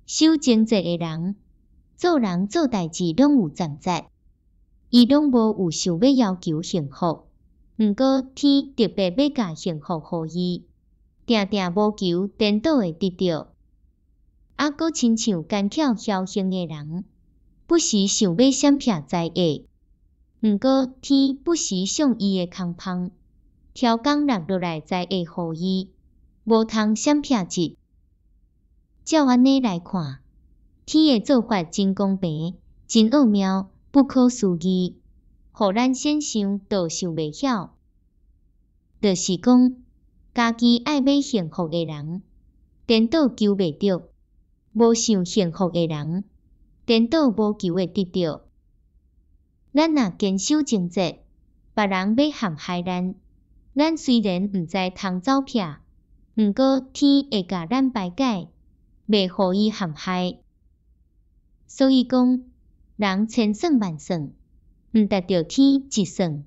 守貞節的人，做人做代誌攏有站節，伊攏無有想欲要求幸福，毋過天特別欲共幸福予伊，定定無求顛倒會得著。啊，閣親像奸巧僥倖的人，不時想欲閃避災厄，毋過天不時賞伊的空芳，挑工落落來災厄予伊，無通閃避節。照按呢來看，天的做法真公平，真奧妙，不可思議，予咱先想都想袂曉。就是講，家己愛欲幸福的人，顛倒求袂著；無想幸福的人，顛倒無求會得著。咱若堅守貞節，別人欲陷害咱，咱雖然毋知通走避，毋過天會共咱排解，袂予伊陷害。所以講，人千算萬算，毋達著天一算。